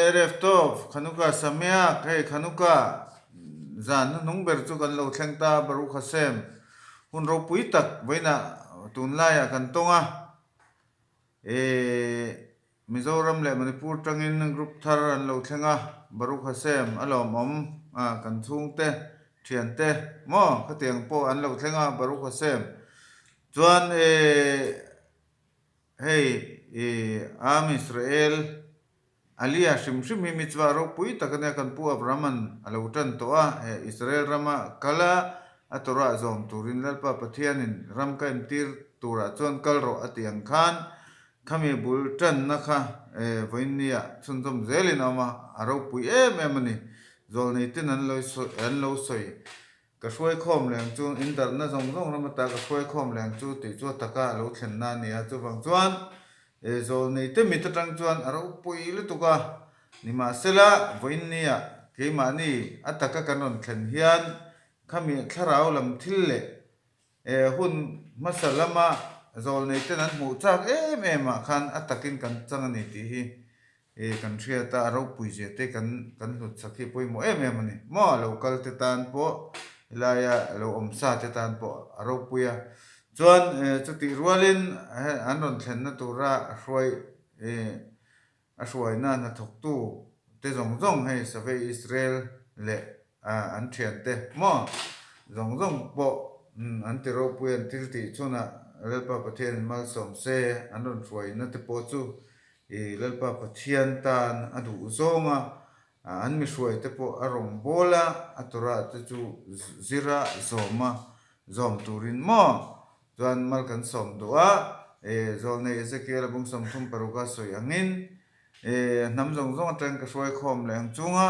Erev Tov, Hanukkah Sameach, hei Hanukkah zan hnuhnung ber chu kan lo thleng ta Baruch Hashem, hun ropui tak vawiinah tunlaiah kan tawng a, eh Mizoram leh Manipur tangin group thar an lo thleng a, Baruch Hashem a lawmawm a kan chhungte thiante maw khatiang pawh an lo thleng a Baruch Hashem chuan eh Hei i Am Israel Alia hrim hrim hi mitzvah ropui tak a nia, kan pu Abraham-a'n a lo tan tawh a, he Israel rama kal a, a Torah zawm turin Lalpa Pathianin ram ka entir turah chuan kal rawh a tih ang khan khami bul tanna kha vawiinniah chhunzawm zelin a awm a, a ropui em em a ni. Zawlneiten an lo sawi Ka hruai khawm leng chu in darhna zawng zawng ram ata ka hruai khawm leng chu tih chu a taka a lo thlenna a ni a, chuvang chuan zawlnei te mit atang chuan a ropui lutuk a, nimahsela vawiinnia keimahni a taka kan rawn thlen hian khami thlarau lam thil leh hun hmasa lama zawlnei ten an hmuh chak em em ah khan a takin kan chang a ni tih hi E kan hriat a, a ropui zia te kan kan hlut chak hi pawimawh em em a ni. Maw a lo kal te tan pawh helaia a lo awm sa te tan pawh a ropui a. Chuan e chutih rualin an rawn thlenna tura a hruai e a hruaina hnathawktu te zawng zawng hei Savei Israel leh an thiante maw zawng zawng pawh an ti ropui an thil tih chhunah Lalpa Pathianin malsawm se an rawn hruaina te pawh chu I Lalpa Pathian tan a duh zawng a, an mi hruai te pawh a rawn bawl a, a Torah te chu zir a, zawm a, zawm turin maw? Chuan mal kan sawm duh a, e, Zawlnei Ezekiel a bung 36 a sawi angin, e, hnam zawng zawng atangin ka hruai khawm leh ang chunga,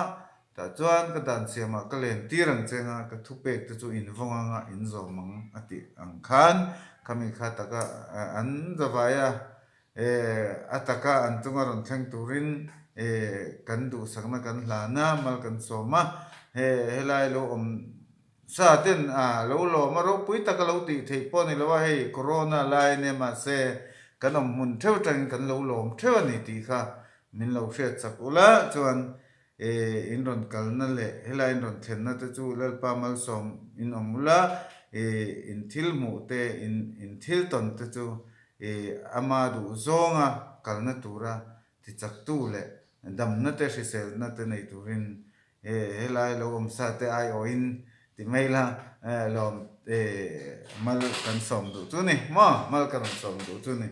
tah chuan ka dan siamah ka len tir ang che anga, ka thupek te chu in vawng anga in zawm ang a tih ang khan, khami kha taka an zavai a, A taka an chunga rawn thleng turin kan duhsakna kan hlan a, mal kan sawm a. Helai lo awm sa ten a lo lawm a, ropui taka lo tih theih pawh a ni lo a, hei corona lai a nia mahse kan awm hmun theuh atangin kan lo lawm theuh a ni tih kha min lo hriat chak ula chuan in rawn kalna leh helai in rawn thlenna te chu Lalpa malsawm in awm ula, in thil hmuh te in thil tawn te chu ama duh zawnga kalna tura tichaktu leh damna te hriselna te nei turin helai lo awm sa te aiawhin ti mai la lawm mal kan sawm duh chu ni maw mal kan rawn sawm duh chu ni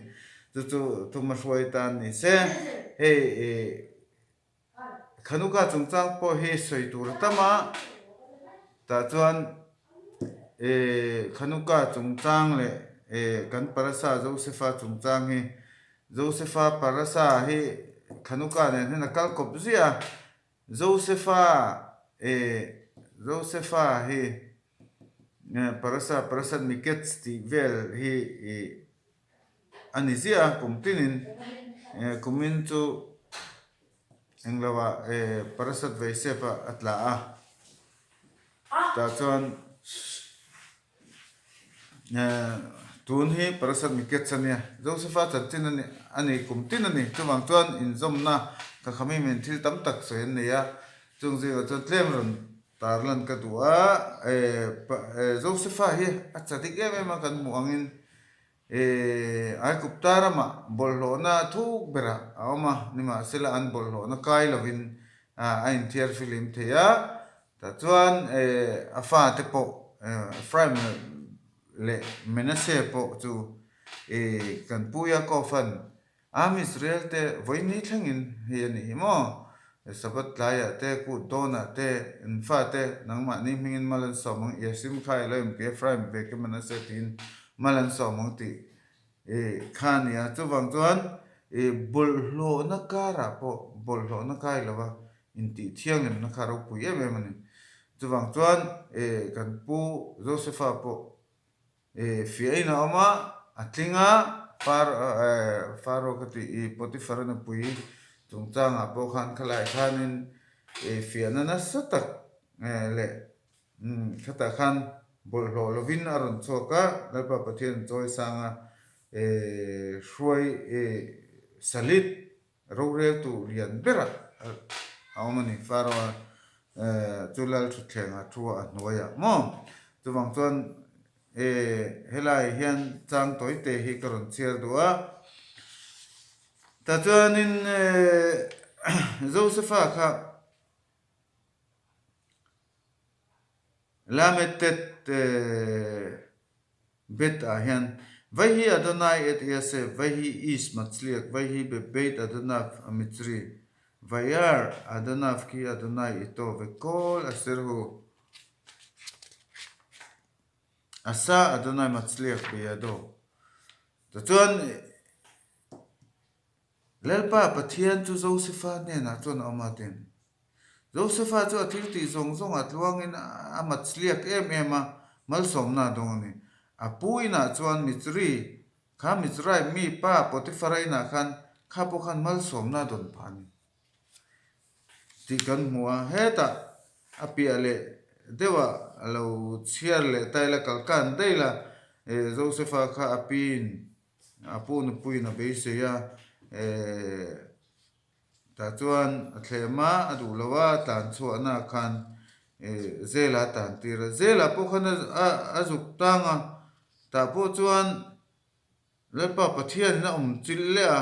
chu chu thuma hruai tan ni se hei Khanuka chungchang pawh hi sawi tur a tam a, tah chuan Khanuka chungchang leh kan Parasa Josepha chungchang hi Josepha Parasa hi Khanuka nen hian a kal kawp ziah a, Josepha Josepha hi Parasa Parasat Miketz tih vel hi A ni ziah a, kum tinin kumin chu englo ah parasat veisep ah a tla a, tah chuan tun hi parasat miketz a nia, Josepha chanchin a ni a ni kum tin a ni, chuvang chuan inzawmna ka khami min thil tam tak sawi an nei a, chung zingah chuan tlem rawn tarlan ka duh a, Josepha hi a chadik em em a kan hmuh angin Aigupta ramah bawlhhlawhna thuk berah a awm a, nimahsela an bawlhhlawhna kai lovin a inthiar filim thei a. Tah chuan a fate pawh Ephraim leh Manasseh pawh chu kan pu Yaakov-a'n Am Israel te vawiin thlengin hei a nih hi maw? Sabbath tlaiah te, kut dawnah te, in fate nangmahni hmingin mal an sawm ang, Iasim kha Elohim ke Ephraim ve ke Manasseh tiin mal an sawm ang tih kha a ni a. Chuvang chuan bawlhhlawhna karah pawh bawlhhlawhna kai lova intih thianghlimna kha ropui em em a ni. Chuvang chuan kan pu Josepha pawh Fiahin a awm a, a tling a, Pharaoh ka tih i Potiphar-a nupui chungchangah pawh khan khalai khanin fiahna nasa tak leh khatah khan bawlhhlawh lovin a rawn chhuak a, Lalpa Pathian chawi sanga hruai salit roreltu lian berah. a awm a ni. Pharaoh chu lal thutthleng a thu a a hnuaiah maw? Chuvang chuan helai hian chang tawi te hi ka rawn chhiar duh a. Tah chuanin Josepha kha Lametet Bet ah hian Vaihi Adonai et Yasef, Vaihi Ish Matzliak, Vaihi Bebeit Adonav Amitzri, Vayar Adonav ki Adonai ito vekol asher hu asa Adonai Matzliak beyado. Tichuan Lalpa Pathian chu Josefa hnenah chuan a awm a tin. Josefa chu a thil tih zawng zawngah tluangin a matzliak em em a, malsawmna a dawng a ni. A pu inah chuan Mitzri, kha Mizraim mi pa Potifara inah khan kha pawh khan malsawmna a dawn phah a ni tih kan hmu a. Hetah a piah leh deuhah a lo chhiar leh ta ila kalkan daih la, Josefa kha a piin A pu nupuiin a beisei a, eh, tah chuan a thlem a, a duh lo a, tlan chhuahna khan eh Zela a tan tir a. Zela pawh khan a a zuk tang a, tah pawh chuan Lalpa Pathianin a awm chilh leh a,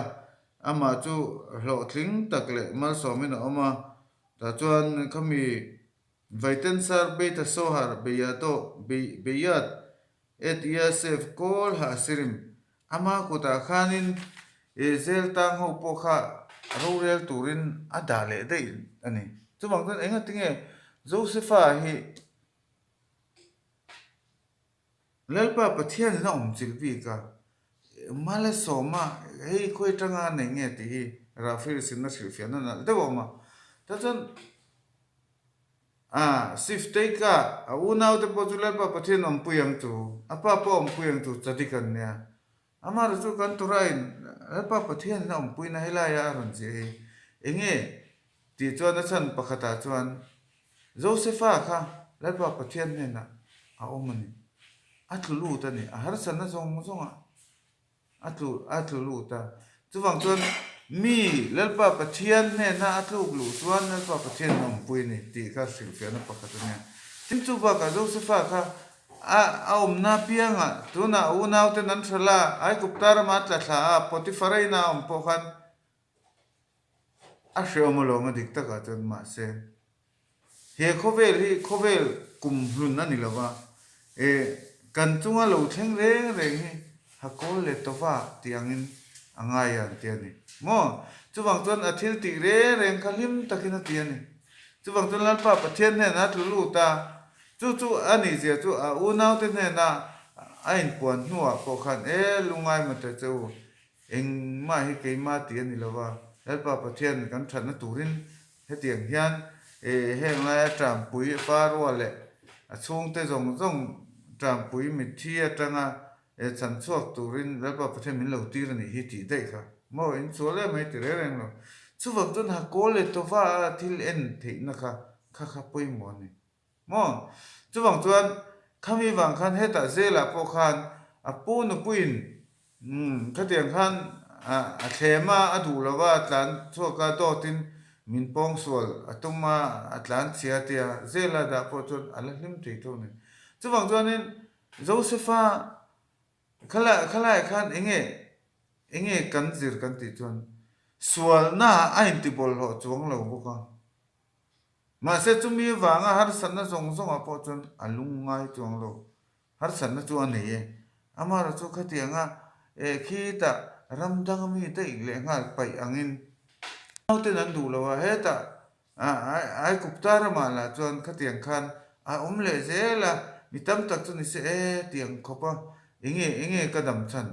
amah chu hlawhtling tak leh malsawmin a awm a, tah chuan khami Vaitensar Beit HaSohar Beiado Beiad et Yasef Kol HaAsirim ama kutah khanin Israel tang ho pawh kha rorel turin a dah leh daih a ni. Chuvang chuan enga tinge Josefa hi Lalpa Pathianin a awm chilh bik a, Malsawma hei khawi atanga a nei nge tih hi Rafir sinna hrilhfiahna nalh deuh a awm a. Tah chuan A, Sifteika, a unaute pawh chu Lalpa Pathian awmpui ang chu, a pa pawh awmpui ang chu Chadik an nia. Amaherawhchu chu kan Torah-in Lalpa Pathianin a awmpuina helaia a rawn ziah hi enge tih chuan a chhan pakhatah chuan Josefa kha Lalpa Pathian hnenah a awm a ni. A tlu lut a ni. A harsatna zawng zawngah A tlu a tlu lut a. Chuvang chuan mi Lalpa Pathian hnena a tluk luh chuan Lalpa Pathian a awmpui a ni tih kha hrilhfiahna pakhat a nia. Tin chu bakah Josefa kha a a awmna apiangah tunah a unauten an hralh a, Aigupta rama a tla thla a, Potifara ina a awm pawh khan a hrehawm alawm a dik takah chuan mahse He khawvel hi khawvel kum hlun a ni lo va, e kan chunga lo thleng reng reng hi Hakawl leh Tova tih angin a ngai a an ti a ni maw? Chuvang chuan a thil tih reng reng kha hlim takin a ti a ni. Chuvang chuan Lalpa Pathian hnenah a tlu lut a, chu chu a nihzia chu a unaute hnena a inpuan hnuah pawh khan e lungai mate che u, engmah hi keimah tih a ni lo va, Lalpa Pathian kan thatna turin Hetiang hian heng laia Ṭampui Farua leh a chhungte zawng zawng Ṭampui mitthi atanga chhan chhuak turin Lalpa Pathian min lo tir a nih hi tih daih kha maw in sual em mai ti reng reng lo. Chuvang chuan Hakawl leh Tova a thil en theihna kha kha kha pawimawh a ni. Maw? Chuvang chuan khami vang khan hetah zelah pawh khan a pu nupuiin umm khatiang khan a thlem a, a duh lo va, a tlan chhuak a, dawtin min pawng sual a tum a, a tlan chhia a tia, zela dah pawh chuan a la hlim thei tho a ni. Chuvang chuanin Josepha khalai khalaiah khan eng nge eng nge kan zir kan tih chuan sualna a intibawlhhlawh chuang lo bawk a. Mahse chumi avanga harsatna zawng zawngah pawh chuan a lung ngai chuang lo. Harsatna chu a nei e. Amaherawhchu chu khatianga eh khitah ram danga mi daih leh nghal paih angin nauten an duh lo a, hetah Aigupta ramah lah chuan khatiang khan a awm leh zel a, mi tam tak chu ni se e tiang khawp a, enge enge ka dam chhan?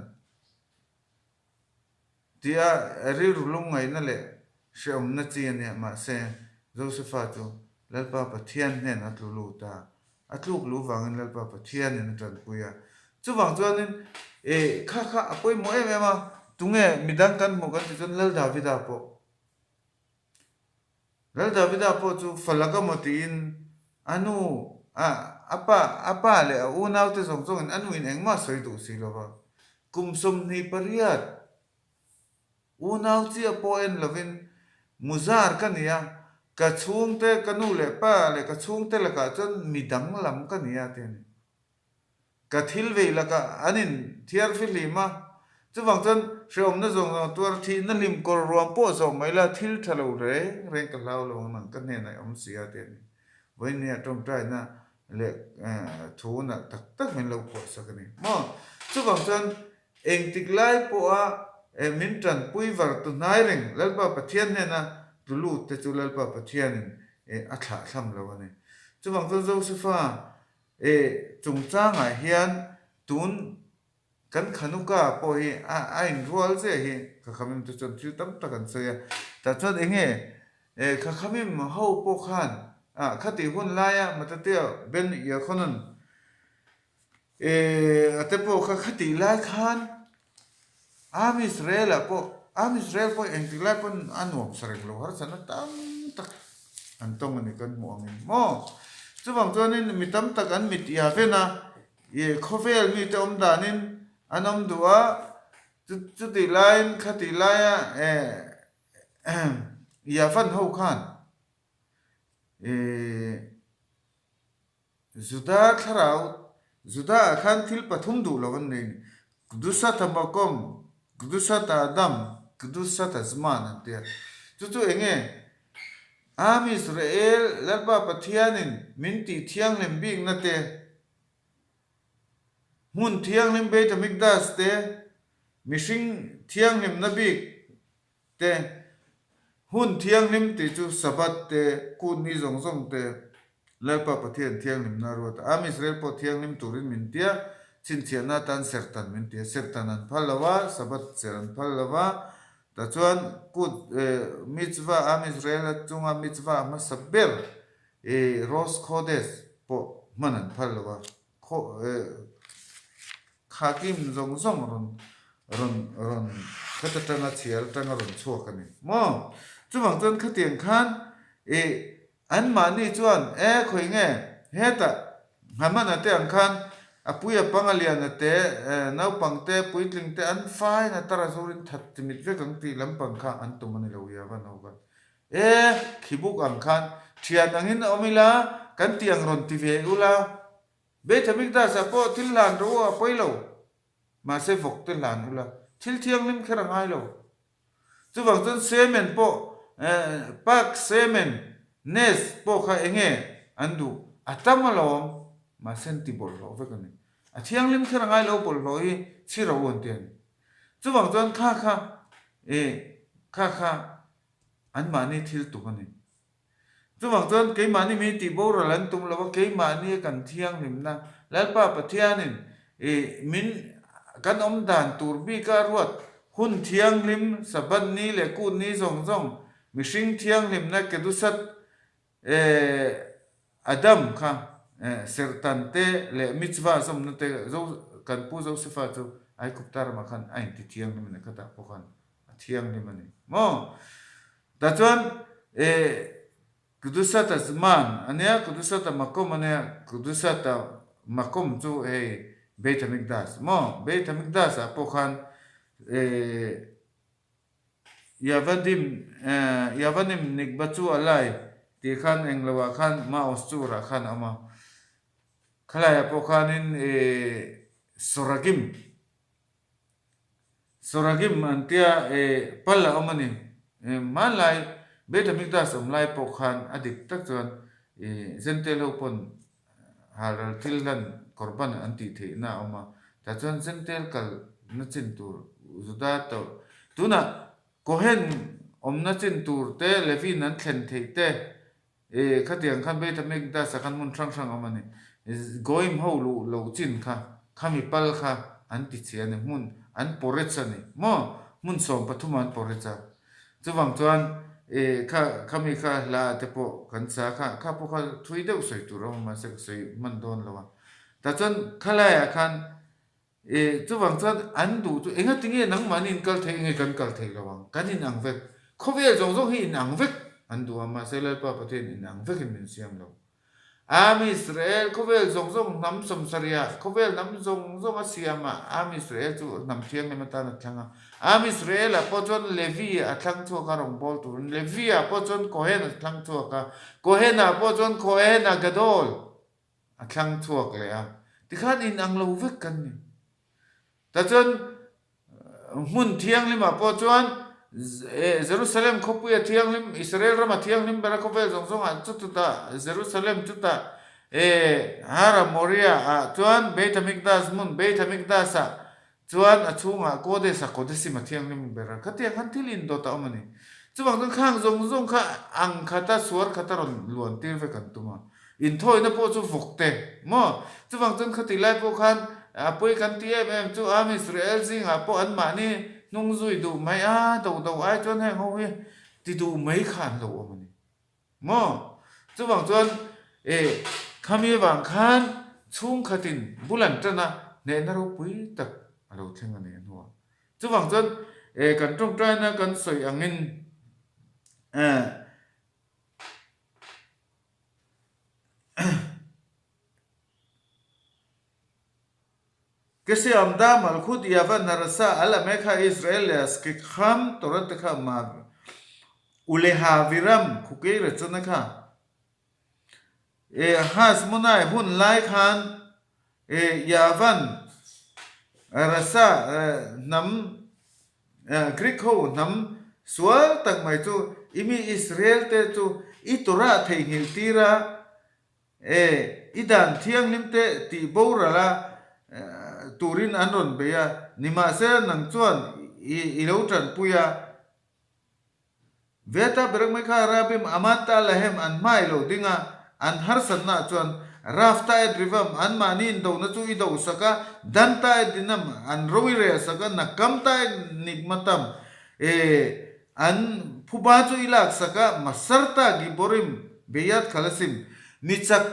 Tia rilru lungngaihna leh hrehawmna chi a nia, mahse Josefa chu Lalpa Pathian hnen a tlu lut a, a tluk luh vangin Lalpa Pathianin a tanpui a. Chuvang chuanin eh kha kha a pawimawh em em a, tunge midang kan hmuh kan tih chuan Lal Davida pawh. Lal Davida pawh chu falak amaw tiin a nu a a pa a pa leh a unaute zawng zawngin a nuin engmah sawi duh si lo va. Kum 28 unau chiah pawh en lovin Muzar ka ni a, ka chhungte, ka nu leh pa leh ka chhungte lakah chuan mi danglam ka ni a ti a ni. Ka thil vei lakah an in thiar fihlim a, chuvang chuan hrehawmna zawng zawng tuar thihna hlim kawr ruam pawh zawh mai la thil tha lo reng reng ka hlau lo ang nang ka hnenah i awm si a ti a ni. Vawinia tawngtaina leh thu nalh tak tak min lo phuahsak a ni maw? Chuvang chuan engtik lai pawha min tanpui var tu hnai reng Lalpa Pathian hnena tlu lut te chu Lalpa Pathianin a thlah thlam lo a ni. Chuvang chuan Josefa chungchangah hian tun Kan Khanuka pawh hi a a inrual chiah hi Khakhamim te chuan thil tam tak an sawi a. Tah chuan eng nge eh Khakhamim ho pawh khan ah khatih hun laia Matatia Ben Yehonan eh a te pawh kha khatih lai khan Am Israel ah pawh Am Israel pawh engtik lai pawn a nuam sa reng lo harsatna tam tak an tawng a ni kan hmuh angin maw. Chuvang chuanin mi tam tak an mit ia ven a. Ih khawvel mite awm danin an awm duh a, chutih laiin khatih laia eh Yavan ho khan ih Juda thlarau Juda ah khan thil pathum duh lo an nei a ni, Kdusat HaMakom, Kdusat HaAdam, Kdusat HaZman an ti a, chu chu eng nge Am Israel Lalpa Pathianin min tih thianghlim bikna te, hmun thianghlim Beit HaMikdash te, mihring thianghlimna bik te, hun thianghlim tih chu Sabbath te, kut ni zawng zawng te, Lalpa Pathian thianghlimna a ruat a. Am Israel pawh thianghlim turin min ti a, chhinchhiahna atan serhtan min ti a. Serhtan an phal lo a, Sabbath serh an phal lo va, Tah chuan kut mitzvah Am Israel chunga mitzvah hmasa ber Rosh Chodesh pawh hman an phal lo a, khakim zawng zawng rawn rawn rawn khata tanga chhiar atanga rawn chhuak a ni maw? Chuvang chuan khatiang khan Anmahni chuan, E, khawi nge? Hetah, Hamana te ang khan a pui a pang a lian a te, naupang te, puitling te an faiin a tar a zurin that chimit vek ang tih lampang kha an tum a ni lo ia van ho khan. E, khibuk ang khan thian angin awm ila, kan tih ang rawn ti ve ula. Beit Hamikdash-ah pawh thil hlan rawh u a pawi lo. Mahse vawk te hlan ula, thil thianghlim kher a ngai lo. Chuvang chuan semen pawh pak semen nes pawh kha enge an duh a tam alawm mahse an ti bawlhhlawh vek a ni. A thianghlim kher a ngai lo bawlhhlawh hi chhiro an ti a ni. Chuvang chuan kha kha kha kha anmahni thil tum a ni. Chuvang chuan keimahni mi tih boral an tum lo a, keimahni kan thianghlimna Lalpa Pathianin i min kan awm dan tur bika ruat hun thianghlim Sabbath ni leh kut ni zawng zawng mihring thianghlimna kedusat Adam kha serhtan te leh mitzvah zawmna te kan pu Josefa chu Aigupta ramah khan a inti thianghlim a ni khatah pawh khan a thianghlim a ni maw? Tah chuan Kudusata Zman a nia, Kudusata Makom a nia, Kudusata Makom chu hei Beit Hamikdash maw? Beit Hamikdash ah pawh khan Yavadim Yavanim Nikbachu Alai tih khan englo ah khan Maos Chur ah khan a awm a, khalai ah pawh khanin Soragim Soragim an tia e pal a awm a ni. Hmanlai Beit Hamikdash awm lai pawh khan a dik tak chuan e Jentail ho pawn halral thil hlan korban an tih theihna a awm a. Tah chuan Jentail kal na chin tur Juda to tunah Kohen awmna chin tur te Levin an thlen theih te E, khatiang khan Beit HaMikdash-ah khan hmun hrang hrang a awm a ni. Goyim ho luh loh chin kha, khami pal kha an ti chhe a ni, hmun an pawrech a ni maw? Hmun 13 ah an pawrech a. Chuvang chuan, e, kha, khami kha hla ah te pawh kan sa kha, kha pawh kha thui deuh sawi tur a awm a, mahse ka sawi hman dawn lo a. Tah chuan khalaiah khan E, chuvang chuan an duh chu engati nge nangmahni in kal theih nge kan kal theih lo ang, kan in ang vek, khawvel zawng zawng hi in ang vek an duh a, mahse Lalpa Pathian in ang vekin min siam lo. Am Israel khawvel zawng zawng hnam sawmsarihah khawvel hnam zawng zawng a siam a, Am Israel chu hnam thianghlim atan a thlang a. Am Israel-ah pawh chuan Levi a thlang chhuak a rawngbâwl turin, Levi-ah pawh chuan Kohen a thlang chhuak a, Kohen-ah pawh chuan Kohen-a Gadol a thlang chhuak leh a. Tikhan inang lo vek kan ni. Tachuan hmun thianghlimah pawh chuan Jerusalem khawpuia thianghlim, Israel rama thianghlim bera khawvel zawng zawngah chutah Jerusalem chutah Har Moriah ah chuan Beit Hamikdash hmun Beit Hamikdash ah chuan a chhungah Kodesh ah Kodesim a thianghlim ber a. Khatiang khan thil indawt a awm a ni. Chuvang chuan khang zawng zawng kha ang khata suar khata rawn luan tir vek an tum a. Inthawina pawh chu vawk te maw? Chuvang chuan khati lai pawh khan a pawi kan ti em em chu Am Israel zingah pawh anmahni hnung zui duh mai a, do do ai chuan heng ho hi ti duh mai kha an lo awm a ni maw? Chuvang chuan e khami avang khan chhungkhatin bul an tan a, hnehna ropui tak a lo thleng a ni a hnuah. Chuvang chuan e kan tawngtaina kan sawi angin e. Kesiam da Malkhut Yavan Narasa Al Amekha Israel le Askikham Toratekha Ma Uleha Viram Khukei Rachana kha E Hasmonai hun lai khan E Yavan Rasa hnam Greek ho hnam sual tak mai chu i mi Israel te chu i Torah theihnghilh tir a, e i dan thianghlim te tih boral a turin an rawn bei a, nimahsela nang chuan i lo tanpui a. Veta berek mai kha Rabim Amata Lahem an hmai lo ding a, an harsatna ah chuan Rafta et Rivam an mahni indona chu i do sak a, Danta et Dinam an ro i rel sak a, Nakamta et Nikmatam e an phuba chu i lak sak a, Masarta Giborim Beyat Khalasim mi chak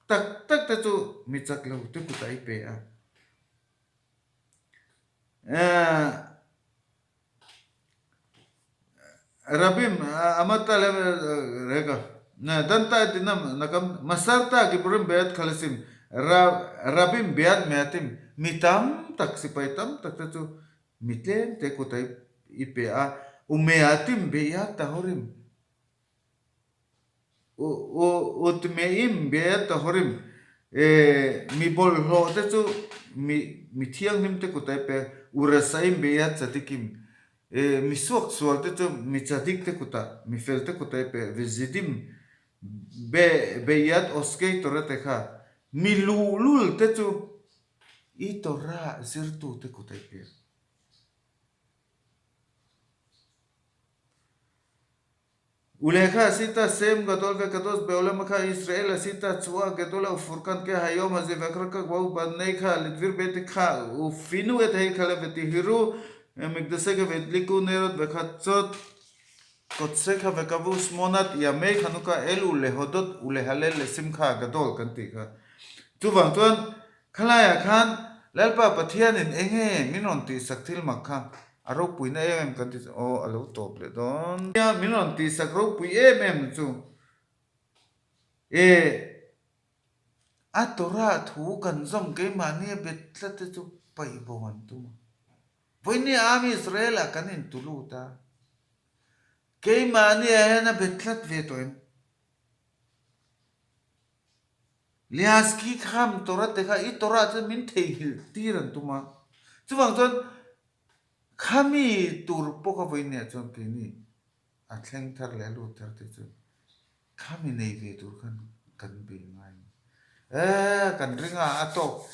tak tak te chu mi chak lo te kutah i pe a. Rabim Amata Rega Danta Dinam Nakam Masarta Giburim Beat Khalasim Rabim Beat Meatim mi tam tak sipai tam tak te chu mi tlem te kut a i pe a Umeatim Beat Tahorim Utmeim Beat Tahorim mi bawlhhlawh te chu mi thianghlim te kut a i pe Urasaim Beat Chadikim E mi suak sual te chu mi chadik te kutah, mi fel te kutah i pe ve zidim be beiat oskei Torah te kha mi luhlul te chu i Torah zirtu te kutah i pe. U lehkha a si ta, Sem gadol ve kadosh beolam kha Israel a si ta, Chua gedol a u Furkan ke hayom a zi vekra ka gwa u Bannei kha Litvir bete kha u Finu et hei kha le ve Tihiru Mikdaseka ve Dliku Nerot ve Khatzot Kotseka ve Kavu Smonat Yamei Hanuka El u Lehodot u Lehalel le Simkha Gadol kan tih kha. Chuvang chuan Khalaiah khan Lalpa Pathianin enge min rawn tihsak thil mak kha a ropuina em em kan ti chu aw a lo tawp leh dawn. Nia min rawn tihsak ropui em em chu e a Torah thu kan zawm keimahni a bet tlat te chu paih bo an tum a. Vawiin Am Israel-ah kan intu lut a, keimahniah hian a bet tlat ve tawh em? Liaski kham Torah te kha i Torah chuan min theihnghilh tir an tum a, chuvang chuan khami tur pawh kha vawiin nia chuan keini a thleng thar leh a lut thar te chuan khami nei ve tur khan kan bei ngai a ni. Eee kan ring a, a tawk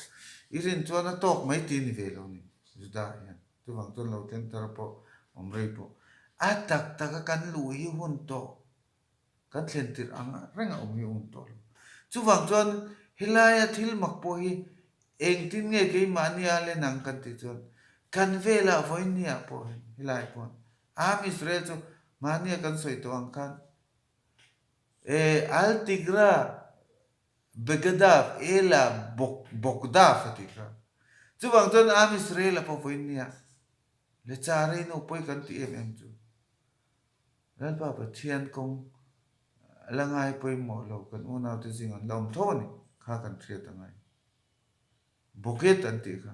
i rin chuan a tawk mai ti a ni ve lo ni Judah hian chuvang chuan lo thleng thar pawh awm rei pawh a tak tak a kan luh hi hun tawh Kan thlen tirh ang reng a awm hi a awm tawh lo. Chuvang chuan helaia thil mak pawh hi engtin nge keimahni a len ang kan tih chuan kan velah vawinia pawh hian helai pawh Am Israel chu mahnia kan sawi tawh ang khan e Al Tigra Begadav Ela Bok Bokdav a tih kha. Chuvang chuan Am Israel-a pawh vawinia le Charei nu pawi kan tih em em chu. Lalpa Pathian kawng La ngai pawimawh lo kan unaute zing an la awm tho a ni kha kan hriat a ngai. Bucket an tih kha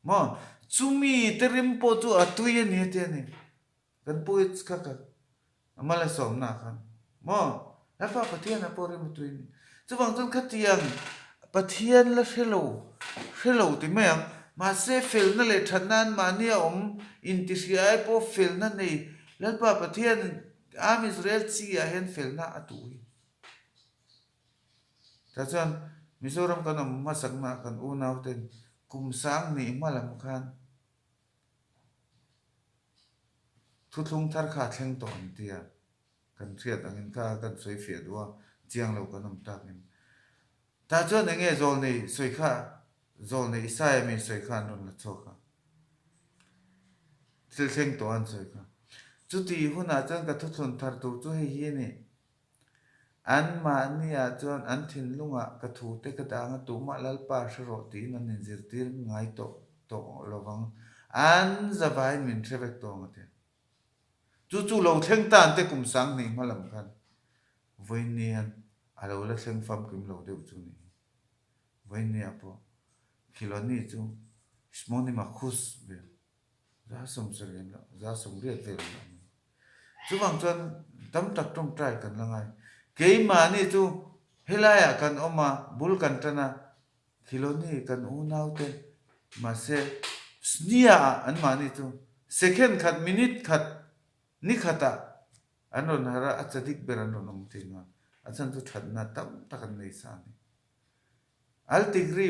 maw chumi te rim pawh chu a tui a ni a ti a ni. Kan pu i kha ka a mal a sawmna ah khan maw Lalpa Pathian ah pawh rim a tui a ni. Chuvang chuan khatiang Pathian la hre lo hre lo ti mai ang mahse felna leh thatna an mahni a awm intihria ai pawh felna nei Lalpa Pathian Am Israel chi ah hian felna a tuh hi. Tah chuan Mizoram kan awm hmasakna ah kan unau ten kum sang hnih hma lam khan thuthlung thar kha a thleng tawh an ti a, kan hriat angin kha kan sawi fiah duh a, chiang lo kan awm takin. Tah chuan eng nge zawlnei sawi kha, zawlnei Isaia mi sawi kha an rawn la chhuak a. Thil thleng tawh an sawi kha. Chuti hunah chuan ka thuthlun thar tur chu hei hi a ni. Anmahniah chuan an thinlungah ka thute ka dang a, tumah Lalpa hre rawh tiin an inzirtir ngai tawh tawh lovang. An zavaiin min hre vek tawh ang a ti. Chu chu lo thleng tan te kum 2000 hma lam khan vawiin hian a lo la thleng famkim lo deuh chu ni. Vawiin pawh Khiloni chu Shmoni Makhus vel 70 an la, 80 vel an la awm a ni. Chuvang chuan tam tak tawngtai kan la ngai. Keimahni chu helaiah kan awm a, bul kan tan a, Khiloni kan unaute mahse Snia-ah anmahni chu second khat, minute khat, ni khatah an rawn harh a, a chadik ber an rawn awm thei nghal. A chhan chu thatna tam tak an nei sa a ni. Altigri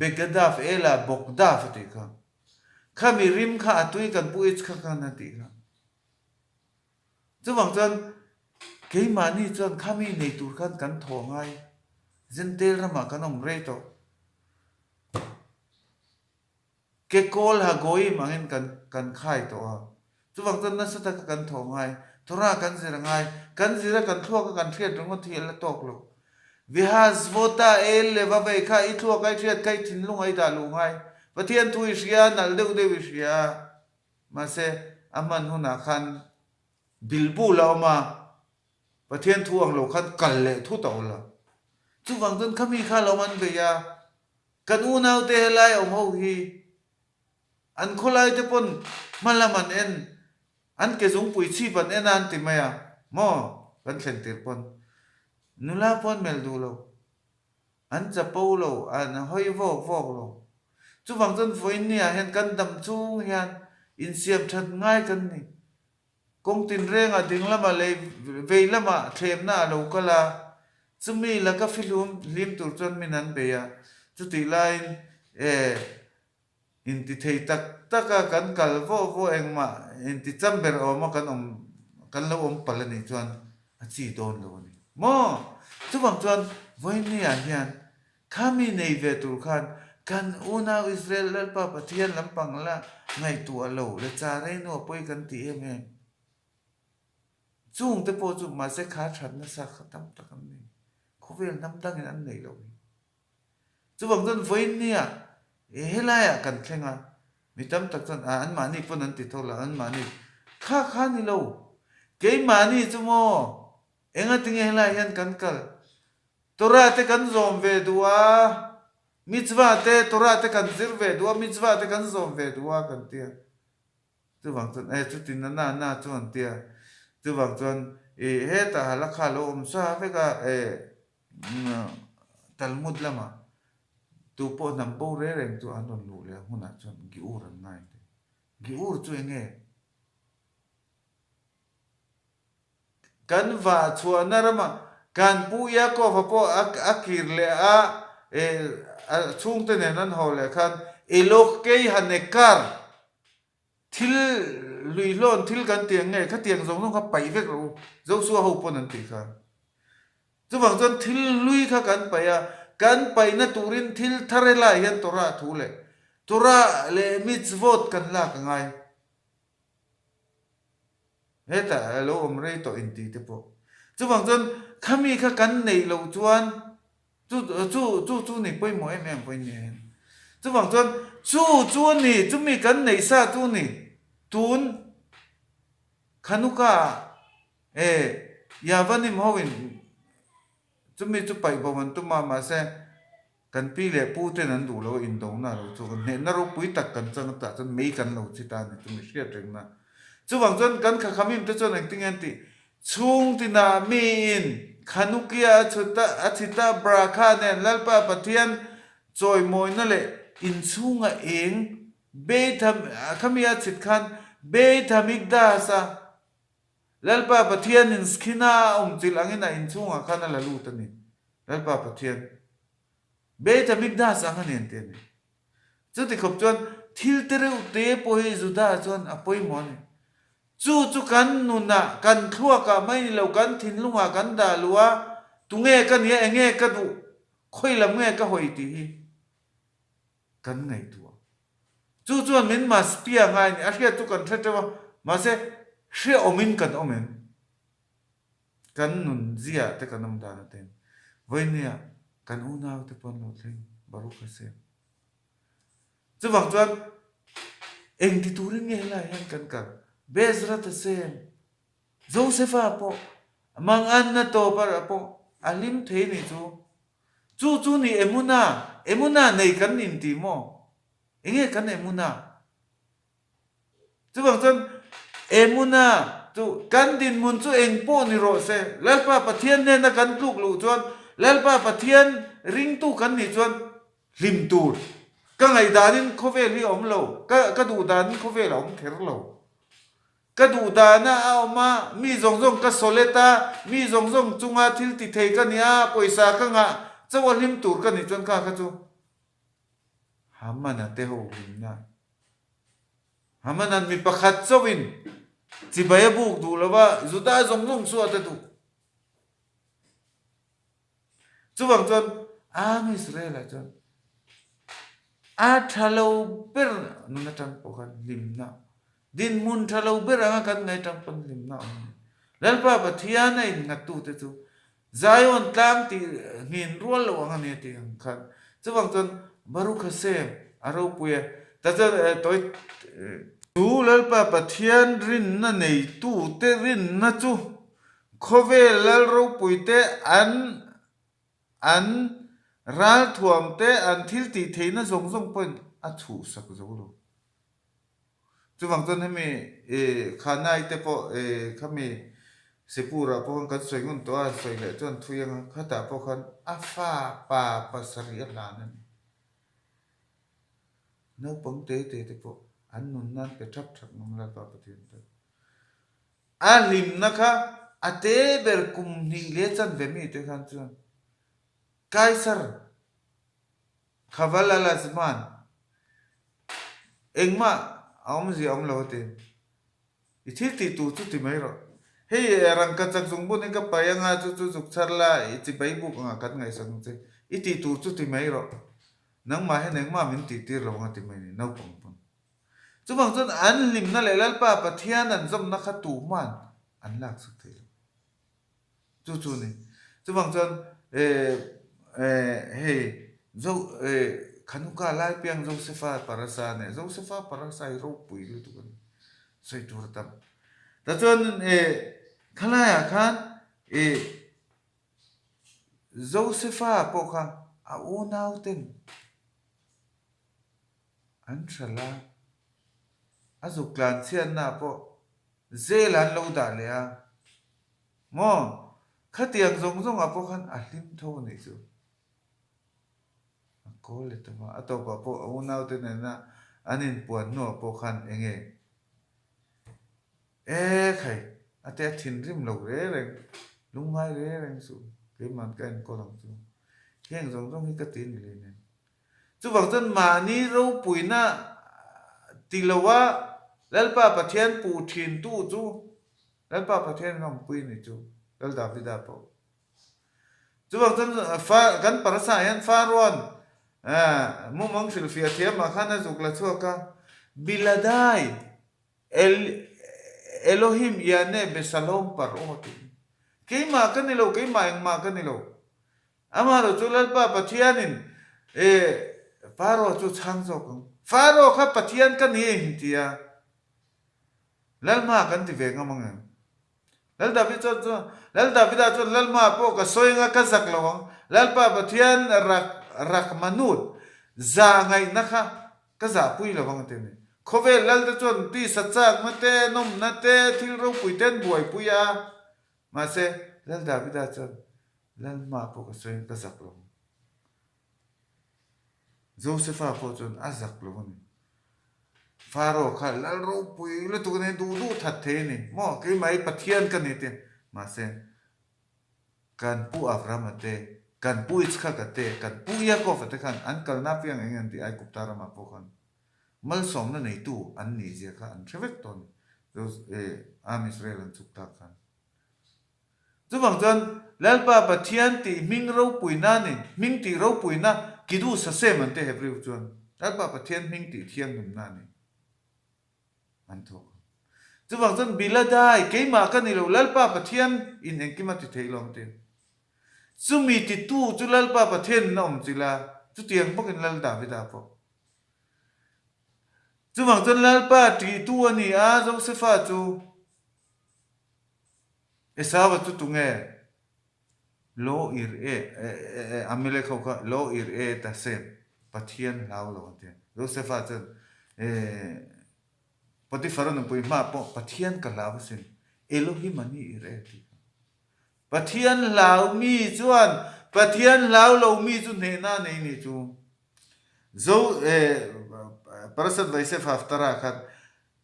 Begadaf Ela Bogdaf a tih kha. Khami rim kha a tui kan pu ich kha khan a tih kha. Chuvang chuan keimahni chuan khami nei tur khan kan thaw ngai. Zentel ramah kan awm rei tawh. Ke kawl ha Goyim angin kan kan khai tawh a. Chuvang chuan nasa taka kan thawh ngai, Torah kan zir a ngai, kan zir a kan thluak a kan hriat ringawt hi a la tawk lo. Vihazvota el le va vei kha i thluak a i hriat kha i thinlung a i dah luh ngai. Pathian thu i hria, nalh deuh deuh i hria. Mahse, a hman hunah khan bilbul a awm a, Pathian thu ang lo khan kal leh thut a awl a. Chuvang chuan khami kha lo an bei a, Kan unaute helai awm ho hi an khawlai te pawn hma lam an en, an ke zungpui chhip an en a an ti mai a maw kan thlen tir pawn nula pawn melh duh lo, an chapo lo, an hawi vawk vawk lo. Chuvang chuan vawiin ah hian kan dam chung hian insiam that ngai kan ni. Kawng tinrengah ding lamah leh vei lamah thlemna a lo kal a, chumi laka fihlum hlim tur chuan min an bei a, chutih laiin e inti thei tak taka kan kal vawh vawh engmah inti cham ber awma kan awm kan lo awm palh a nih chuan a chi dawn lo a ni maw? Chuvang chuan vawinia hian Khami nei ve tur khan kan unau Israel Lalpa Pathian lampang la ngaihtuah lo le cha rei nu a pawi kan ti em em. Chung te pawh chu mahse kha that nasa kha tam tak an nei. Khawvel hnam dangin an nei lo hi. Chuvang chuan vawiin nia helaiah kan thleng a, mi tam tak chuan a anmahni pawn an ti tho lo, anmahni kha kha ni lo. Keimahni chu maw engatinge helaiah hian kan kal? Torah te kan zawm ve duh a, mitzvah te, Torah te kan zir ve duh a, mitzvah te kan zawm ve duh a kan ti a. Chuvang chuan e chutin a na na chu an ti a. Chuvang chuan i hetah halakha lo awm sa vek a e Talmud lamah tu pawh hnam bo reng reng chu an rawn luh leh a hunah chuan Giur an ngai te. Giur chu eng nge? Kan vah chhuahna ramah kan Pu Yaakov-a pawh a kir leh a, a chhungte nen an haw leh khan Elokei Hanekar thil luihlawn thil kan ti ang nge khatiang zawng zawng kha paih vek rawh u, Joshua ho pawn an tih kha. Chuvang chuan thil hlui kha kan paih a, kan paihna turin thil thar helaiah hian Torah thu leh Torah leh mitzvot kan lak a ngai. Hetah a lo awm rei tawh intih te pawh. Chuvang chuan khami kha kan neih loh chuan chu chu chu chu ni pawimawh em em pawh in nia hian. Chuvang chuan chu chu a ni, chumi kan neih sa chu ni tun Khanuka ah e. Yavanim ho in chumi chu paih bo an tum a, mahse kan pi leh pu ten an duh lo a indona lo chu kan hnehna ropui tak kan chang tah chuan mei kan lo chhi ta a ni chumi hriat rengna. Chuvang chuan kan khakhamim te chuan engtin nge an tih? Chhung tinah miin Khanukia a chhut a, a chhita Brakha nen Lalpa Pathian chawimawina leh inchhunga eng Beit ha, khami a chhit khan Beit HaMikdash-a Lalpa Pathianin Skhina a awmchilh angin a inchhungah khan a la lut a ni. Lalpa Pathian Beit HaMikdash ang a ni an ti a ni. Chuti khawp chuan thil te reuh te pawh hi Judah chuan a pawimawh a ni. Chu chu kan nunah, kan thluakah mai ni lo, kan thinlungah kan dah luh a, tunge ka nia, enge ka duh, khawi lam nge ka hawi tih hi kan ngaihtuah. Chu chuan min maspia ngai a ni, a hriat chu kan hre teuh a, mahse hreawmin kan awm em? Kan nun ziah te kan awm dan aten vawinia kan unau te pawh an lo thleng Baruch Hashem. Chuvang chuan eng ti turin nge helai hian kan kal? Bezrat Hashem, Josepha pawh manganna tawp a pawh a hlim thei ni chu. Chu chu ni Emuna, Emuna nei kan inti maw? Enge kan Emuna? Chuvang chuan Emuna chu kan dinhmun chu eng pawh ni rawh se, Lalpa Pathian hnena kan tluk luh chuan, Lalpa Pathian ringtu kan nih chuan hlim tur. Ka ngaihdanin khawvel hi a awm lo, ka ka duh danin khawvel a awm kher lo. Ka duh dana a awm a, mi zawng zawng ka sawlet a, mi zawng zawng chunga thil ti thei ka ni a, pawisa ka ngah chauh a hlim tur ka nih chuan kha kha chu Hamana te ho hlimna. Hamanan mi pakhat chauhin chibai a buk duh lo va, Juda zawng zawng chu a ta duh. Chuvang chuan Am Israel-ah chuan a tha lo ber nun atang pawh khan hlimna, dinhmun tha lo ber anga kan ngaih atang pawn hlimna a awm a ni. Lalpa Pathian a innghattute chu Zion tlang tih nghin rual lo ang a ni a tih ang khan. Chuvang chuan Baruch Hashem a ropui a, ta chuan tawi Chu Lalpa Pathian rinna neitute rinna chu khawvel lal ropuite an an ralthuamte an thil tih theihna zawng zawng pawhin a chhuhsak zo lo. Chuvang chuan hemi Khanai te pawh khami Sipurah pawh khan kan sawi ngun tawh a, sawi leh chuan thui anga khatah pawh khan a fa pa pasarih a hlan a ni. Naupang te te te pawh an nun nan pe thap thap ngam Lalpa Pathian tan. A hlimna kha a te ber kum hnih leh chanve mi te khan chuan Kaisar Khaval al-Azman engmah a awmzia a awm lo a ti. I thil tih tur chu ti mai rawh. Hei rangka chak zung bun in ka pai anga chu chu zuk chhar la i chibai buk anga kan ngaihsak ang che. I tih tur chu ti mai rawh. Nangmah hian engmah min tih tir lo anga ti mai ni naupang pawn. Chuvang chuan an hlimna leh Lalpa Pathian an zawmna kha tuhman an laksak thei lo. Chu chu ni. Chuvang chuan hei Zo Khanuka lai piang Josefa Parasa nia. Josefa Parasa hi ropui lutuk a ni. Sawi tur a tam. Tah chuan khalaiah khan Josefa pawh kha a unau ten an hralh a, a zuk tlan chhiatnaah pawh zel an lo dah leh a. Maw? Khatiang zawng zawngah pawh khan a hlim tho a nih chu. A kawl leh ta va. A tawpah pawh a unaute nena an inpuan hnuah pawh khan eng nge? E khai, a te a thinrim lo re reng, lungngai re reng suh, keiman ka enkawl ang chu. Heng zawng zawng hi ka ti ni leh nen. Chuvang chuan mahni ropuina ti loa Lalpa Pathian puh thintu chu Lalpa Pathian rawngpui ni chu Lal Davida pawh. Chuvang chuan kan parasa hian Farawn mumang hrilhfiah thiamah khan a zuk la chhuak a, Biladai Elohim Iane Besalom Paro tiin. Keimah ka ni lo, keimah engmah ka ni lo. Amaherawh chu Lalpa Pathianin e Pharaoh chu chhang zawk ang. Pharaoh kha Pathian ka ni a inti a, Lalhma kan ti ve ngam ang em? Lal David chuan chuan Lal Davida chuan Lalma pawh ka sawi anga ka zak lo ang, Lalpa Pathian rak rakmanut zah ngaihna kha ka zahpui lo ang a ti a ni. Khawvel Lal te chuan tisa chakna te, nawmna te, thil ropui te an buaipui a, mahse Lal Davida chuan Lalma pawh ka sawi anga ka zak lo ang. Josefa pawh chuan a zak lo a ni. Faro kha lal ropui lutuk a ni, duh duh that thei a ni. Maw keimah hi Pathian ka ni te. Mahse, kan pu Abrahama te, kan pu Itzhaka te, kan pu Yaakova te khan an kalna apiang eng an tih Aigupta ramah pawh khan malsawmna neitu an nih zia kha an hre vek tawh a ni. Am Israel an chhuk tak khan. Chuvang chuan Lalpa Pathian tih hming ropuina ni, hming tih ropuina, Kiddush Hashem an ti Hebrew chuan, Lalpa Pathian hming tih thianghlimna a ni an thawk ang. Chuvang chuan Biladai, keimah ka ni lo, Lalpa Pathian in engkim a ti thei lo ang tiin. Chumi titu chu Lalpa Pathian in a awm chilh a, chutiang bawkin Lal Davida pawh. Chuvang chuan Lalpa tihtu a ni a, Josefa chu. Esau-a chu tunge? Lo ir e, Amalek ho kha lo ir e ta se, Pathian hlau lo an ti a. Josefa chuan, Potiphar-a nupui hmaah pawh Pathian ka hlau asin, Elohim a ni ir e a ti kha. Pathian hlau mi chuan Pathian hlau lo mi chu hnehna a nei ni chu. Zo, Parasat Vaisef Haftarah khan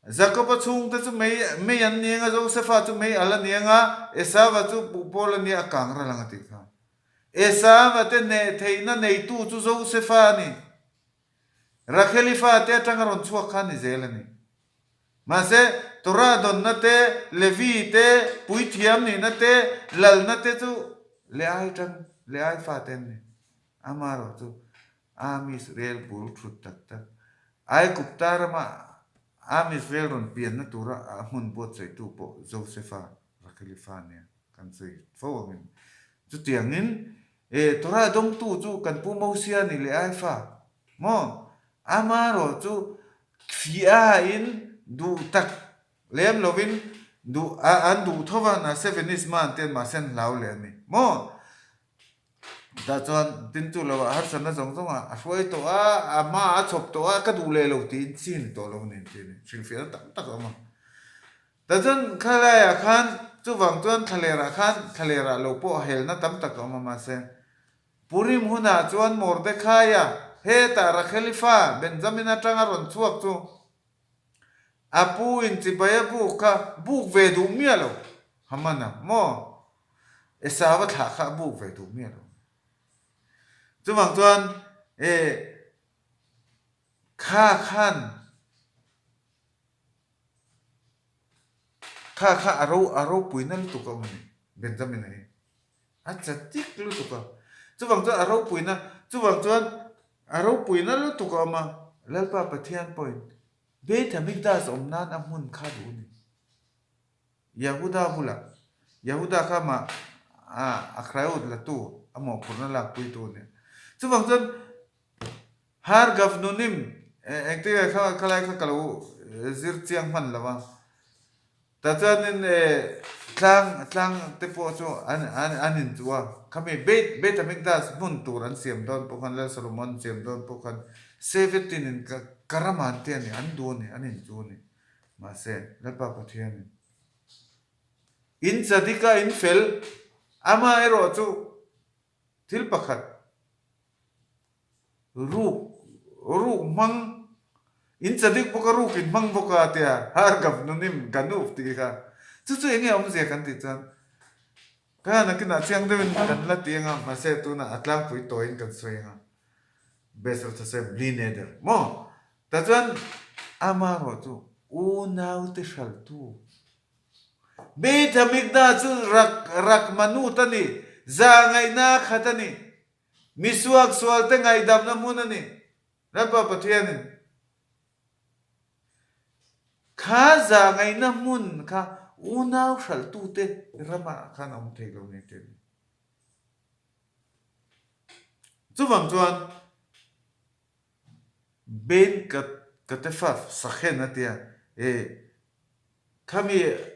Jakoba chhungte chu mei mei an ni anga, Josefa chu mei al a ni anga, Esava chu puhpawl a nia a kang ral ang a tih kha. Esava te hneh theihna neitu chu Josefa a ni. Racheli fate atanga rawn chhuak kha a ni zel a ni. Mahse, Torah dawnna te, Levi te, puithiam nihna te, lalna te chu Leai tang, Leai fate an ni. Amaherawh chu Am Israel bul thut tak tak. Aigupta rama Am Israel rawn pianna tura a hmun buatsaihtu pawh Josefa, Racheli fa nia kan sawi fo angin. Chutiangin, e, Torah dawngtu chu kan pu Mosia ni leh ai fa maw? Amaherawh chu fiahin duh tak lem lovin duh an duh tho va, na Sevenisma an tian mahse an hlau leh a ni maw? Tah chuan tin chu lo ah harsatna zawng zawng ah a hruai tawh a, a hma ah a chhawp tawh a, ka duh leh lo tiin chi ni tawh lo a ni tih a ni. Hrilhfiahna tam tak a awm a. Tah chuan khalai ah khan chuvang chuan thlaler ah khan thlaler ah lo pawh helna tam tak a awm a mahse Purim hunah chuan Mordecai-a hetah Rachel-i fa Benjamin atanga rawn chhuak chu A pu in chibai a buk kha buk ve duh miah lo Haman-a maw? Esau-a thlah kha a buk ve duh miah lo. Chuvang chuan e kha khan kha kha a ro a ropuina lutuk a awm a ni Benjamin-a hi. A chatik lutuk a. Chuvang chuan a ropuina, chuvang chuan a ropuina lutuk a awm a, Lalpa Pathian pawhin Beit Hamikdash awm nan a hmun kha duh a ni. Yehuda bulah, Yehuda kha mah a Akhraut latu, a mawhphurhna lakpuitu a ni. Chuvang chuan Har Gavnunim, engtikah kha khalai kha ka lo zir chiang hman lo a. Tah chuanin tlang tlang te pawh chu an an an inchuh a, khami Beit Beit Hamikdash hmun tur an siam dawn pawh khan Lal Solomon siam dawn pawh khan Sevetin in ka ka ram an ti a ni, an duh a ni, an inchuh a ni. Mahse, Lalpa Pathianin in chadika in fel, amaherawh chu thil pakhat, Ruk ruk hmang in chadik bawk a ruk in hmang bawk a tia har gap nunim ganuf tih kha chu chu enge awmzia kan tih chuan ka nakinah chiang deuhin kan la ti anga mahse tunah a tlangpui tawiin kan sawi anga Bezrat Hashem bli neder maw tah chuan amaherawh chu unaute hraltu Beit Hamikda chu rak rakmanut a ni zahngaihna a khat a ni. Mi suaksualte ngaihdamna hmun a ni. Lalpa Pathianin kha zahngaihna hmun kha unau hralhtute ramah khan a awm thei lo ni tih a ni. Chuvang chuan Ben Katefaf Sakhen a tia, e, khami.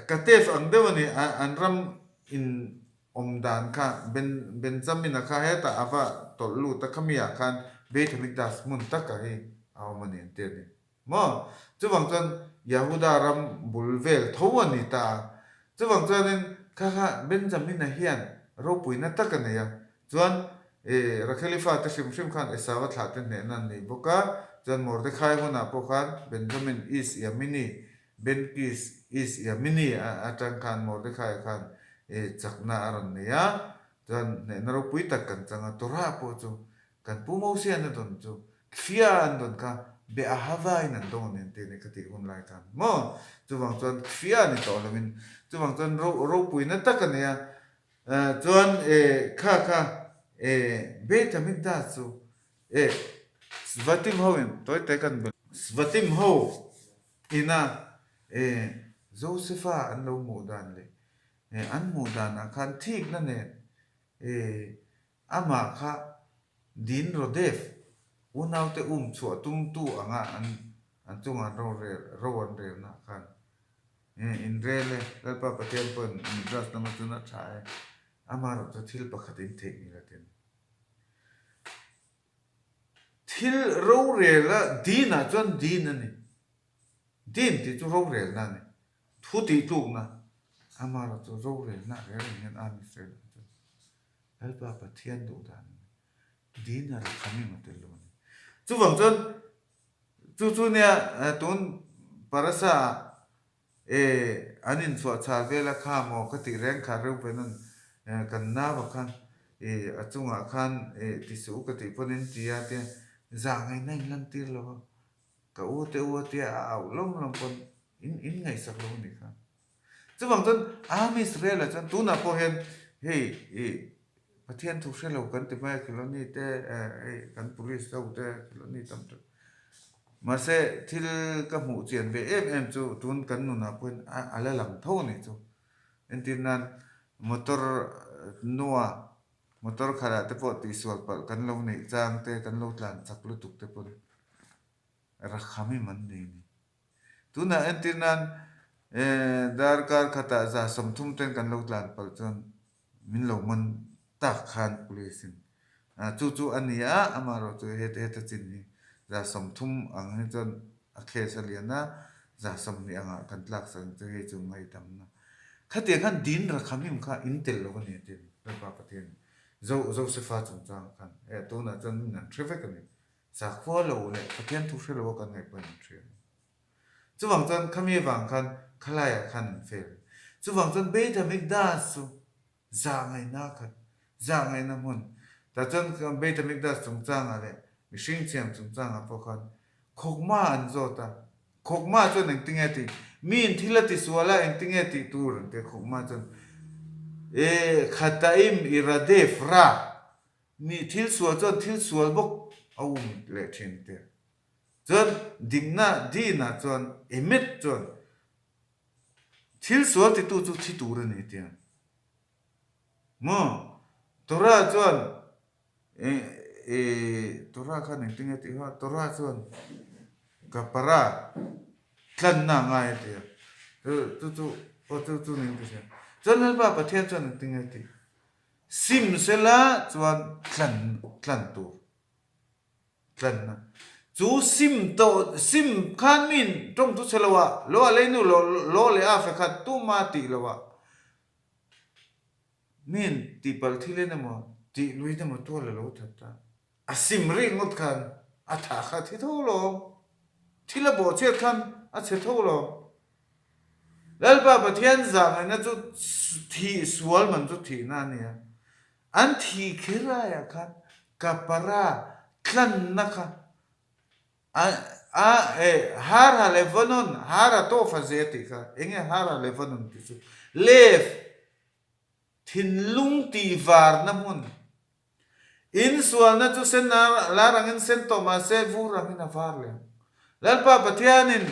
Katef ang deuh a ni, an ram in awm dan kha Ben Benjamin-a kha hetah a va tawlh lut a, khami ah khan Beit Hamikdash hmun taka hi a awm a ni an ti a ni. Maw? Chuvang chuan Yahuda ram bul vel tho a ni ta a. Chuvang chuanin kha kha Benjamin-a hian ropuina tak a nei a. Chuan Rachel-i fate hrim hrim khan Esau-a thlahte hnehna an nei bawk a. Chuan Mordecai hunah pawh khan Benjamin is Yamini, Ben Kis is Yamini atang khan Mordecai-a khan chakna a rawn nei a. Chuan hnehna ropui tak kan chang a. Torah pawh chu Kan Pu Mosian a dawn chu Kfia an dawn kha be Ahava in an dawng a ni an ti a ni ka tih hun lai khan maw? Chuvang chuan Kfia ni tawh lovin chuvang chuan ro ropuina tak a nei a, chuan e kha kha e Beit Hamikdash chu e Svatim ho in tawite kan be Svatim ho ina e Josefa an lo hmuh dan leh e an hmuh danah khan thikna nen e Amah kha Din Rodef unaute um chhuah tumtu anga an an chungah an rorel ro an relna khan in rel e, Lalpa Pathian pawhin Midrash lama chuan a tha e, amaherawh chu thil pakhat in theih ngil a ti a ni. Thil rorel a Din ah chuan Din a ni. Din tih chu rorelna a ni. Thu tih tlukna amaherawh chu rorelna a rel ang hian Am Israel ah chuan Lalpa Pathian duh dan a ni. Din a rakham em a tel lo a ni. Chuvang chuan chu chu nia tun parasa ah e an inchhuah chhal vel a kha maw ka tih reng kha Reuben-a'n kan nau a kha e a chungah khan e ti suh u ka tih pawn in ti a tia zah ngaihna in lan tir lo a ka u te u a tia a auh lawm lawm pawn in in ngaihsak lo a nih kha. Chuvang chuan Am Israel-ah chuan tunah pawh hian hei ih Pathian thu hre lo kan ti mai a Khiloni te hei kan police ho te Khiloni tam tak. Mahse thil ka hmuh chian ve em em chu tun kan nunah pawh hian a la lang tho a nih chu. Entir nan motor nua motor khatah te pawh tihsual palh kan lo neih chang te kan lo tlan chak lutuk te pawn Rakhamim an nei a ni. Tunah entir nan darkar khatah 30 ten kan lo tlan palh chuan min lo man tak khan police in chu chu a ni a, amaherawh chu heta heta chin hi 30 ang hi chuan a case a lian a, 20 angah kan tlak sak ang chu hei chu ngaihdamna. Khatiang khan din rakhamim kha in tel lo a ni a ti a ni Lalpa Pathian Zo Josefa chungchangah khan tunah chuan min an hre vek a ni. Sakhua lo leh Pathian thu hre lo a kan ngaih pawhin an hria a ni. Chuvang chuan khami avang khan khalaiah khan an fail. Chuvang chuan Beit HaMikdash chu zah ngaihna a khat, zah ngaihna hmun. Tah chuan Beit HaMikdash chungchangah leh mihring thiam chungchangah pawh khan khawkma an zawt a. Khawkma chuan engtinge tih? Miin thil a tisual a engtinge tih tur an ti a. Khawkma chuan, E khataim iradef ra. Mi thil sual chuan thil sual bawk a um leh thin te. Chuan dikna dinah chuan emet chuan thil sual titu chu thi tur a ni tia. Maw? Torah chuan e Torah khan engtin nge tih kha Torah chuan kapara tlanna a ngai a ti a. Chu chu aw chu chu niin ka hria. Chuan Lalpa Pathian chuan engtin nge tih? Sim sela chuan tlan tlan tur tlanna chu sim tawh sim khan min tawng chu chhe lo ah lo a leinu lo lo leh a fe khat tuma tih lo ah min tihpalh thil en emaw tih luin emaw tual a lo that ta. A sim rih ngawt khan a thah kha a thi tho lo. Thil a bawhchhiat khan a chhe tho lo. Lalpa Pathian zahngaihna chu thih sual man chu thihna a ni a. An thih kher aiah khan kapara tlanna kha a a e Hara Levanon, Hara tawfa ze tih kha eng nge Hara Levanon tih chu Lev thinlung tihvarna hmun Insualna chu sen lar angin sen tawh mah se vur angin a var leh ang. Lalpa Pathianin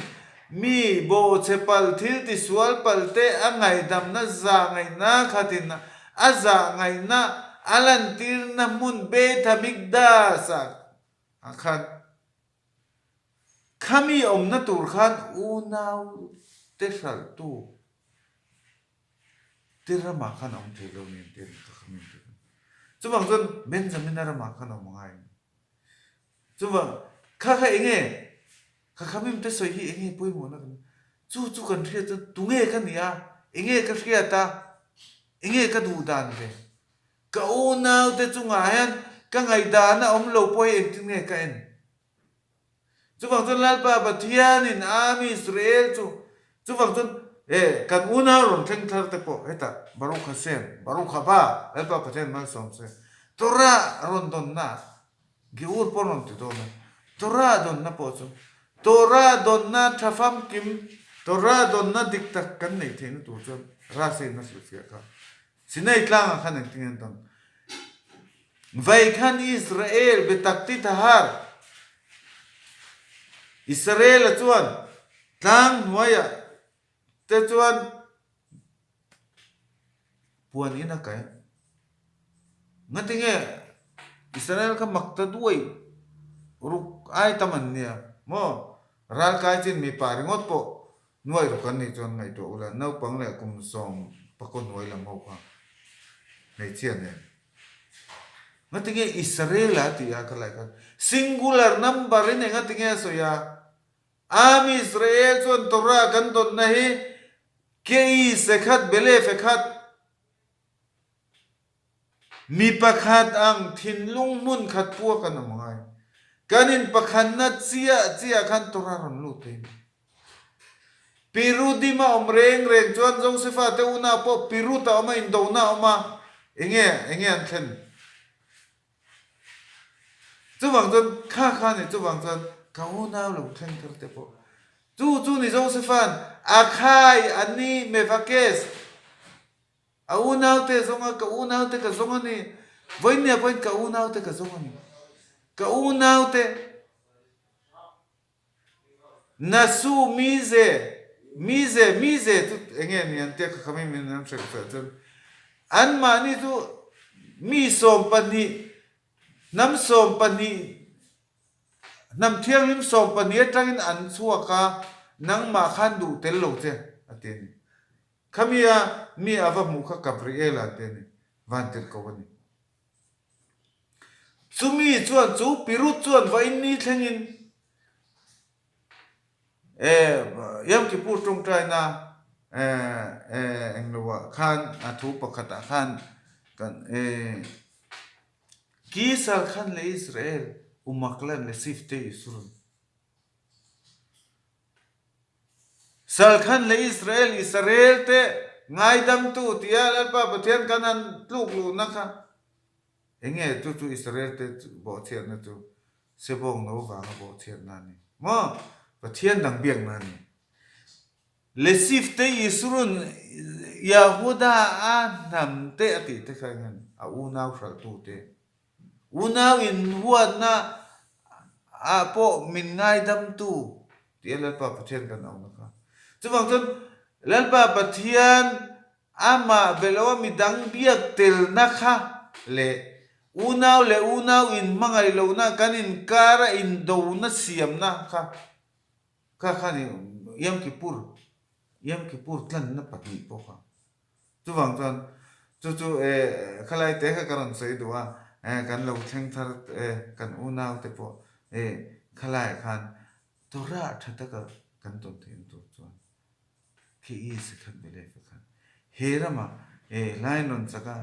mi bawhchhe palh thil tisual palh te a ngaihdamna zah ngaihna khatin a zah ngaihna a lantirna hmun Beit HaMikdash ah khan khami awmna tur khan unau. te hralhtu te ramah khan a awm thei lo ni an ti a ni ka kha min ti khan. Chuvang chuan Benjamina ramah khan a awm a ngai a ni. Chuvang kha kha eng nge ka khamim te sawi hi eng nge pawimawhna kan chu chu kan hriat chuan tunge ka nih a eng nge ka hriat a eng nge ka duh dan ve ka unau te chungah hian ka ngaihdan a awm lo pawh hi engtin nge ka en. Chuvang chuan Lalpa Pathianin a mi Israel chu, chuvang chuan e kan unau rawn thleng thar te pawh hetah Baruch Hashem, Baruch Haba, Lalpa Pathian malsawm se, Torah rawn dawnna, Giur pawh rawn ti dawn a, Torah dawnna pawh chu Torah dawnna tha famkim, Torah dawnna dik tak kan neih theihna tur chuan Rasa in a hrilhfiah kha. Sinai tlangah khan engtin nge an dang? Vai khan Israel biatak ti thahar. Israel-a chuan tlang hnuaiah te chuan puan in a kai. Ngatinge Israel kha mak ta duai ruk ai tam an nia maw? Ralkai chin mipa ringawt pawh Nuai ruk an nih chuan ngaihtuah ula, naupang leh kum sawm pakaw hnuai lam ho kha hmeichhia nen. Ngatinge Israel a tih a ka lai khan singular number in engatinge a sawi a? Am Israel chuan Torah kan dawnna hi Kei sekhat bele fekhat Mi pakhat ang thinlung hmun khat pua kan awm ngai. Kan in pakhatna chiah chiah khan Torah rawn lut thei ni. Pirudim a awm reng reng chuan Josefa te unau pawh Pirut a awm a, indona a awm a, enge enge an thlen? Chuvang chuan kha kha ni chuvang chuan ka unau lo thleng thar te pawh chu chu ni Josefa'n a khai a ni mevakes A unaute zawng a, ka unaute ka zawng a ni. Vawinia pawhin ka unaute ka zawng a ni. Ka unaute Nasu mize, mize, mize chu eng nge ni an tia ka kham in an hrilh fel chuan anmahni chu mi 12, hnam 12, hnam thianghlim 12 atangin an chhuak a, nangmah khan duh tel lo che a ti a ni. Khamia mi a va hmuh kha Gabriela te a ni, vantirh ko a ni. Chumi chuan chu Pirut chuan va in ni thlengin Yom Kippur tawngtaina engloah khan a thu pakhatah khan kan Ki Salkhan leh Israel Umaklan leh Sifte Yisrun Salkhan leh Israel, Israel te ngaidamtu tia Lalpa Pathian kan han tluk luhna kha enge chu chu Israel te bawhchhiatna chu Sebawng no vanga bawhchhiatna a ni maw? Pathian dang biakna a ni. Lesif te Yisrun Yahuda a hnam te a tih te kha eng a ni? A unau hralhtu te. Unau inhuatna ah pawh min ngaidamtu tih a Lalpa Pathian kan auhna kha. Chuvang chuan Lalpa Pathian amah be loa midang biak telna kha leh unau leh unau inhmangaih lohna kan inkara indona siamna kha kha kha ni Yom Kippur Yom Kippur tlanna pahnih pawh kha. Chuvang chuan chu chu eh khalai te kha ka rawn sawi duh a, eh kan lo thleng thar eh kan unau te pawh eh khalaiah khan Torah tha taka kan tawn theihna tur chuan khi i sikhat ve leh pakhat he ramah eh line rawn chak a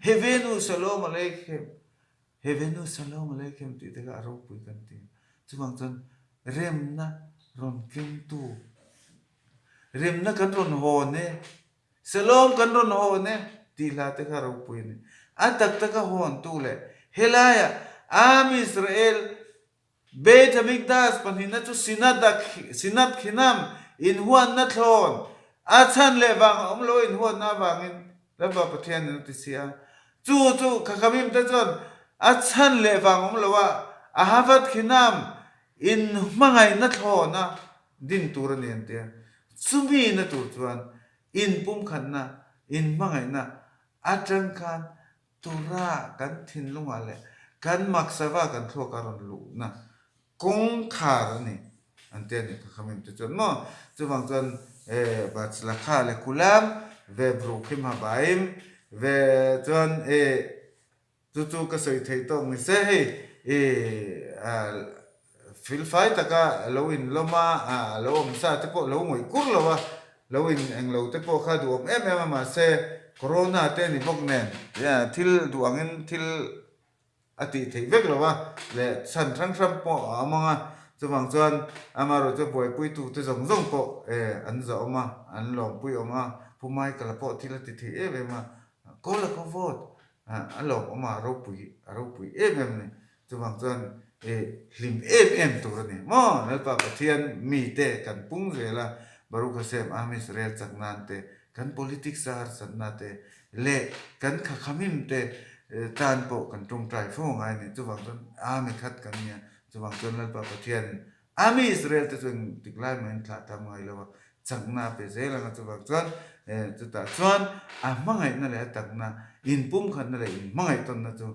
Hevenu Shalom Aleichem Hevenu Shalom Aleichem tih te kha a ropui kan ti a, chuvang chuan remna rawn kengtu Remna kan rawn hawn e, Shalom kan rawn hawn e tih hla te kha ropui a ni. A tak taka hawntu leh helaiah Am Israel Beit Hamikdash pahnihna chu Sinat Khinam inhuanna thlawn a chhan leh vang a awm lo a inhuanna avangin Lalpa Pathianin a ti si a. Chu chu Khakhamim te chuan a chhan leh vang awm lo a Ahavat Khinam inhmangaihna thlawn a din tur a ni an ti a. Chumi na tur chuan inpumkhatna, inhmangaihna atang khan Torah kan thinlungah leh kan maksava kan thluak a rawn luhna kawngkhar a ni an ti a ni. Kha kha mim te chuan maw? Chuvang chuan Batzlakha lekulam ve brukhim habaim ve chuan chu chu ka sawi theih tawk ni se hei filfai taka lo inlawm a lo awm sa te pawh lo ngawih kur lo a lo in englo te pawh kha duhawm em em a mahse corona te ni bawk nen thil duh angin thil a tih theih vek lo a leh chhan hrang hrang pawh a awm ang a chuvang chuan amaherawhchu buaipuitu te zawng zawng pawh an zahawm a an lawmpui awm a Pu Michael-a pawh thil a ti thei em em a kawl a kaw vawt a lawmawm a ropui a ropui em em a ni chuvang chuan hlim em em tur a ni maw Lalpa Pathian mite kan pung zel a Baruch Hashem Am Israel chak nan te kan politics a harsatna te leh kan khakhamim te tan pawh kan tawngtai fo ngai a ni. Chuvang chuan Ami khat kan nia, chuvang chuan Lalpa Pathian Ami Israel te chu engtik lai mahin thlah tham ngai lo a, chakna a pe zel ang a, chuvang chuan chutah chuan a hmangaihna leh a takna, inpumkhatna leh inhmangaihtawnna chu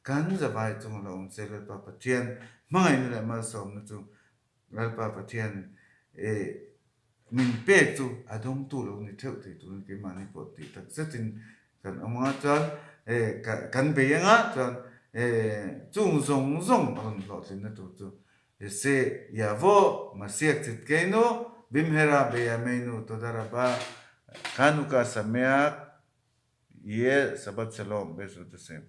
kan zavai chunga lo awm se Lalpa Pathian hmangaihna leh malsawmna chu Lalpa Pathian min pek chu a dawngtu lo ni theuh thei turin keimahni pawh tih tak zetin kan awm anga chuan kan bei anga chuan chung zawng zawng a rawn hlawhtlinna tur chu Se Yavo Masiak Chitkeinu Bimhera Beyameinu Toda Rabba Hanukkah Sameach Ye Shabbat Shalom Bezrat Hashem.